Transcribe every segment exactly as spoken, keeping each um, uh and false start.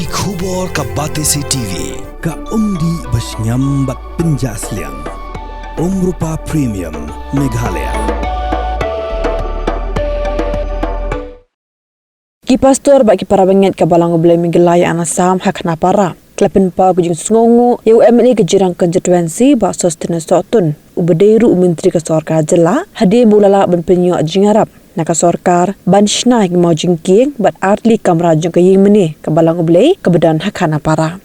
Ki khubor ka Batesi T V, ka umdih ba shngiam bad pynjah sliang. Umrupa Premium, Meghalaya. Ki pastor bad ki para bangeit ka Balang U Blei Meghalaya and Assam ha Khanapara ki la pynpaw ka jingsngewnguh ïa u M L A ka Jirang Constituency, Bah Sosthenes Sohtun, uba dei ruh u Myntri ka Sorkar Jylla, hadien ba u la lah ban pynïoh jingïarap na ka sorkar ban shna ïa ki mawjingkieng bad artylli kamra jong ka ïingmane ka Balang U Blei kaba don ha Khanapara.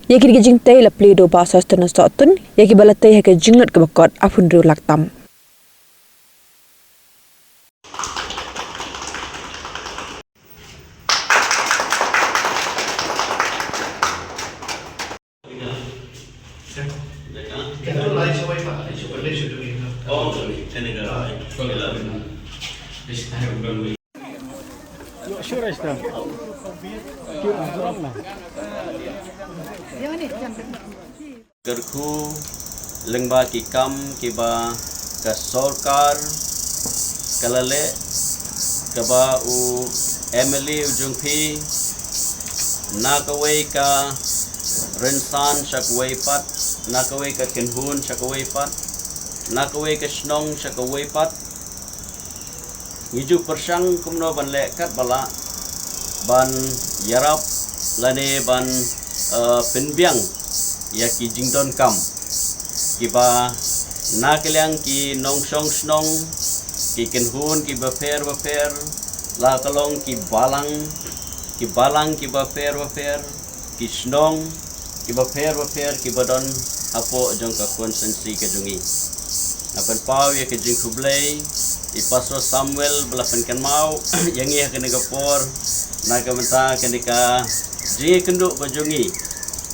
Ïa kine ki jingtei la plie da u Bah Sosthenes Sohtun ïa kiba la tei ha ka jinglut kaba kot arphew hynriew lak tam. Kyrkhu lyngba ki kam kiba ka sorkar ka la leh, kaba u M L A u jong phi na kawei ka rynsan sha kawei pat, na kawei ka kynhun sha kawei pat, na kawei ka shnong sha kawei pat. Ngi ju pyrshang kumno ban leh katba lah ban ïarap lane ban, eh, pynbiang ïa ki jingdonkam kiba na ka liang ki nongshong shnong, ki kynhun kiba pher bapher, la ka long ki balang, ki balang kiba pher bapher, ki shnong kiba pher bapher kiba don hapoh jong ka constituency ka jong ngi. Nga pynpaw ïa ka jingkhublei ïa i Pastor Samuel ba la pynkynmaw ïa ngi ha kane ka por na ka bynta kane ka jingïakynduh ka jong ngi,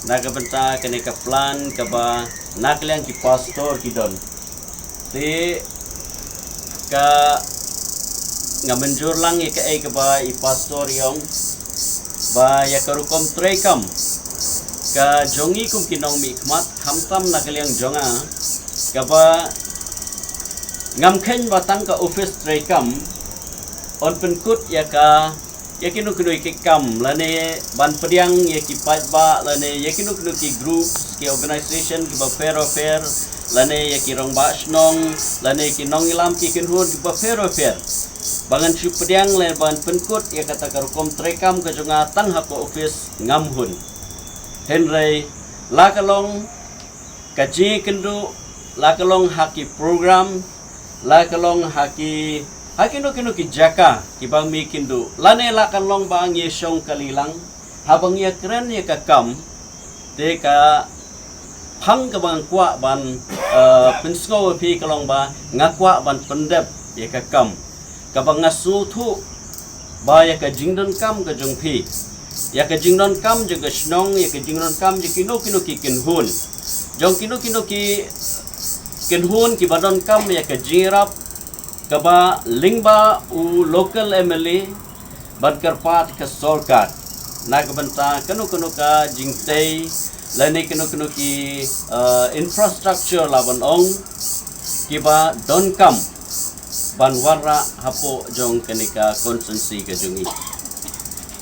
na ka bynta kane ka plan kaba na ka liang ki pastor ki don. Te ka, nga mynjur lang ïa kaei kaba i pastor i ong, ba ïa ka rukom treikam ka jong ngi kum ki nongmihkhmat, khamtam na ka liang jong nga, kaba ngam kheiñ ba tang ka office treikam yn pynkut ïa ka, ïa kino kino ki kam, lane ban pdiang ïa ki paidbah, lane ïa kino kino ki groups, ki organisation kiba pher bapher, lane ïa ki rangbah shnong, lane ki nongïalam, ki kynhun kiba pher bapher, ba ngan shu pdiang lane ban pynkut ïa kata ka rukom treikam ka jong nga tang ha ka office, ngam hun. Hynrei la ka long ka jingïakynduh, la ka long ha ki program, la ka long ha ki, ha kino kino ki jaka kiba ngi ïakynduh, lane la ka long ba ngi shong kali lang haba ngi ïakren ïa ka kam. Te ka phang kaba nga kwah ban, eh, pynsngew ïa phi ka long ba nga kwah ban pyndep ïa ka kam kaba nga sngewthuh ba ïa ka jingdonkam ka jong phi, ïa ka jingdonkam jong ka shnong, ïa ka jingdonkam jong kino kino ki kynhun, jong kino kino ki kynhun kiba donkam ïa ka jingïarap kaba lyngba u local M L A ban kyrpad ka sorkar na ka bynta kano kano ka jingtei lane kano kano ki, eh, infrastructure la ban ong kiba donkam ban wanrah hapoh jong kane ka constituency ka jong ngi.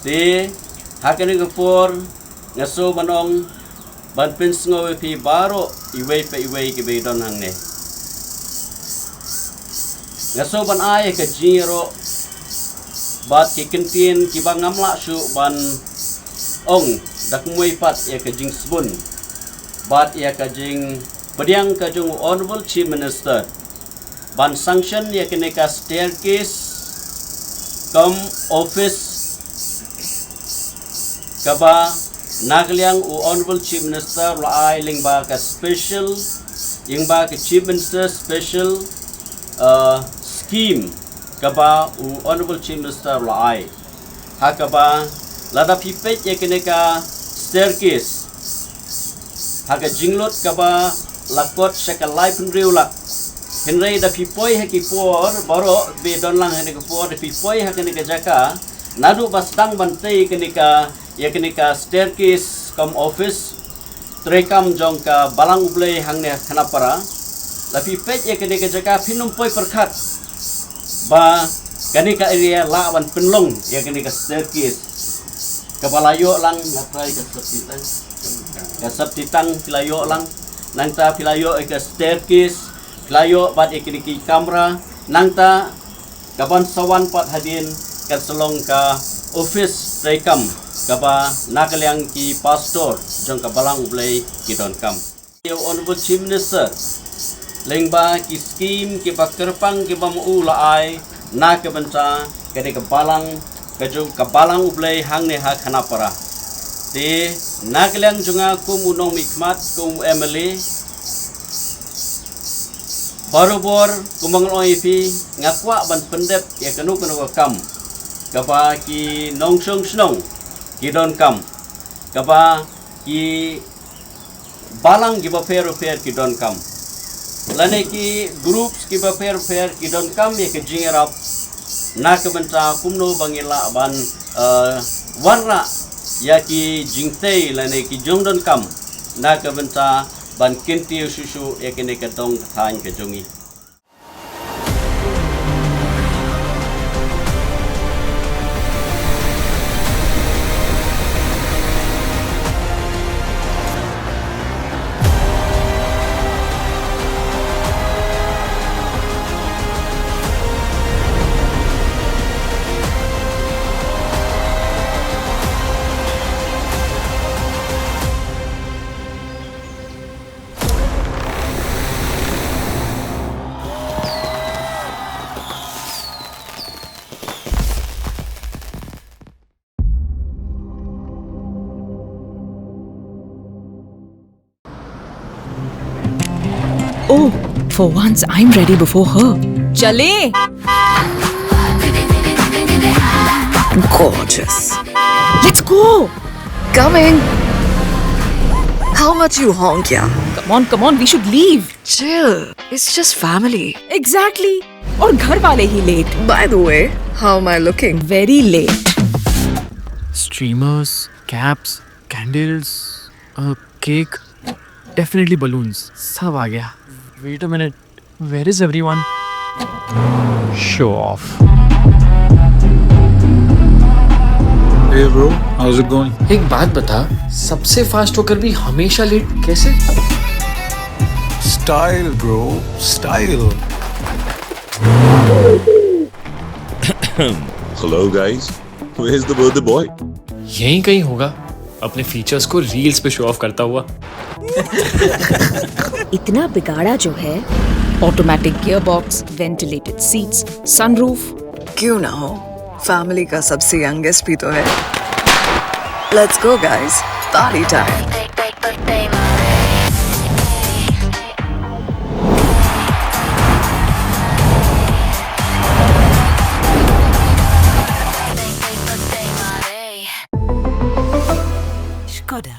Te ha kane ka por nga sngewbha ban ong, ban pynsngew ïa phi baroh iwei pa iwei kiba don hangne. Nga sngewbha ban ai ka jingïaroh bad ki kyntien kiba ngam lah shuh ban ong da kumwei pat ïa ka jingsbun bad ïa ka jingpdiang ka jong u Honourable Chief Minister ban sanction ïa kane ka staircase cum office kaba na ka liang u Honourable Chief Minister u la ai lyngba ka special, lyngba ka Chief Minister special, uh, scheme kaba u Honourable Chief Minister u la ai. Ha kaba lada phi peit ïa kane ka staircase, ha ka jinglut kaba la kot sha ka laiphew hynriew lak. Hynrei da phi poi ha ki por baroh, ba don lang ha kane ka por, da phi poi ha kane ka jaka, naduh ba sdang ban tei kane ka, ïa kane ka staircase cum office treikam jong ka Balang U Blei hangne Khanapara, da phi peit ïa kane ka jaka phin ym poi pyrkhat ba kane ka area lah ban pynlong ïa kane ka staircase. Kaba la ïoh lang, nga trai ka sep titang. Ka sep titang phi la ïoh lang. Nangta phi la ïoh ïa ka staircase, phi la ïoh bad ïa kine ki kamra. Nangta kaban sa wan pat hadien kan sa long ka office treikam kaba na ka liang ki pastor jong ka Balang U Blei ki donkam. Ïa u Honorable Chief Minister lyngba ki skim kiba kyrpang kiba ma u la ai na ka bynta ka dei ka Balang, ka jong ka Balang U Blei hangne ha Khanapara. Te na ka liang jong nga kum u nongmihkhmat, kum u M L A, barabor kumba nga la ong ïa phi, nga kwah ban pyndep ïa kano kano ka kam kaba ki nongshong shnong ki donkam, kaba ki balang kiba pher pher ki donkam, lane ki groups kiba pher pher ki donkam ïa ka jingïarap na ka bynta kumno ba ngin lah ban, eh, wanrah ïa ki jingtei lane ki jingdonkam na ka bynta ban kyntiew shuh shuh ïa kane ka dong ka thaiñ ka jong ngi. Oh, for once I'm ready before her. चले। Gorgeous. Let's go. Coming. How much you honk, yeah? Come on, come on, we should leave. Chill. It's just family. Exactly. और घर वाले ही late. By the way, how am I looking? Very late. Streamers, caps, candles, a cake, definitely balloons. सब आ गया. Wait a minute. Where is everyone? Show off. Hey bro, how's it going? एक बात बता, सबसे फास्ट होकर भी हमेशा लेट कैसे? Style bro, style. Hello guys, where's the birthday boy? यहीं कहीं होगा, अपने फीचर्स को रील्स पे शो ऑफ करता हुआ. इतना बिगाड़ा जो है. Automatic gearbox, ventilated seats, sunroof. क्यों ना हो, फैमिली का सबसे यंगेस्ट भी तो है. Let's go guys, party time. Skoda.